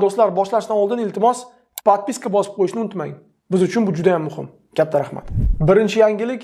Do'stlar, boshlashdan oldin, iltimos, подписка bosib qo'yishni unutmang. Biz uchun bu juda ham muhim. Katta rahmat. Birinchi yangilik: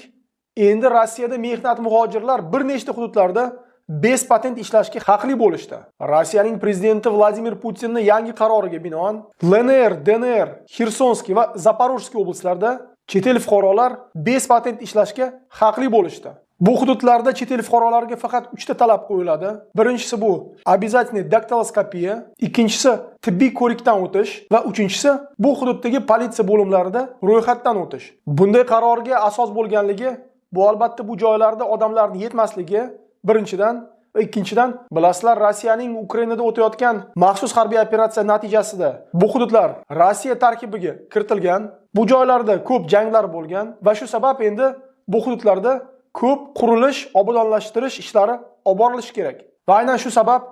endi Rossiyada mehnat muhojirlar bir nechta hududlarda без patent ishlashga haqli bo'lishdi. Rossiyaning prezidenti Vladimir Putinning yangi qaroriga binoan LNR, DNR, Xersonskiy va Zaporojskiy oblastlarda chet el fuqarolar без patent ishlashga haqli bo'lishdi. Bu hududlarda chet el fuqarolariga faqat 3 ta talab qo'yiladi. Birinchisi bu обязательный daktiloskopiya, ikkinchisi tibbiy ko'rikdan o'tish va uchinchisi bu hududdagi politsiya bo'limlarida ro'yxatdan o'tish. Bunday qarorga asos bo'lganligi bu, albatta, bu joylarda odamlarning yetmasligi birinchidan va ikkinchidan, bilasizlar, Rossiyaning Ukrainada o'tayotgan maxsus harbiy operatsiya natijasida bu hududlar Rossiya tarkibiga kiritilgan. Bu joylarda ko'p janglar bo'lgan va shu sabab endi bu hududlarda ko'p qurilish, obodonlashtirish ishlari olib borilishi kerak. Va aynan shu sabab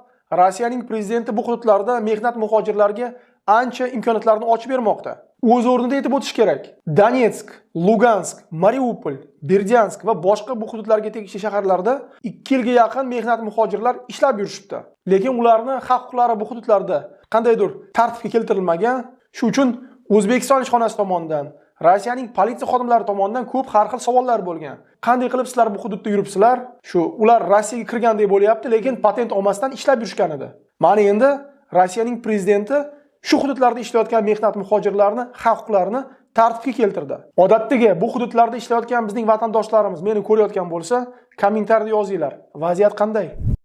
Rossiyaning prezidenti bu hududlarda mehnat muhojirlariga ancha imkoniyatlarni ochib bermoqda. O'z o'rnida aytib o'tish kerak. Donetsk, Lugansk, Mariupol, Berdyansk va boshqa bu hududlarga tegishli shaharlarda 2 yilga yaqin mehnat muhojirlar ishlab yurishibdi. Lekin ularni haq-huquqlari bu hududlarda qandaydir tartibga keltirilmagan. Shu uchun O'zbekiston elchixonasi tomonidan, Rossiyaning politsiya xodimlari tomonidan ko'p har xil savollar bo'lgan. Qanday qilib sizlar bu hududda yuribsizlar? Shu ular Rossiyaga kirgandek bo'lyapti, lekin patent olmasdan ishlab yurishgan edi. Mana endi Rossiyaning prezidenti shu hududlarda ishlayotgan mehnat muhojirlarini haq-huquqlarini tartibga keltirdi. Odatdagi bu hududlarda ishlayotgan bizning vatandoshlarimiz meni ko'rayotgan bo'lsa, kommentariyada yozinglar. Vaziyat qanday?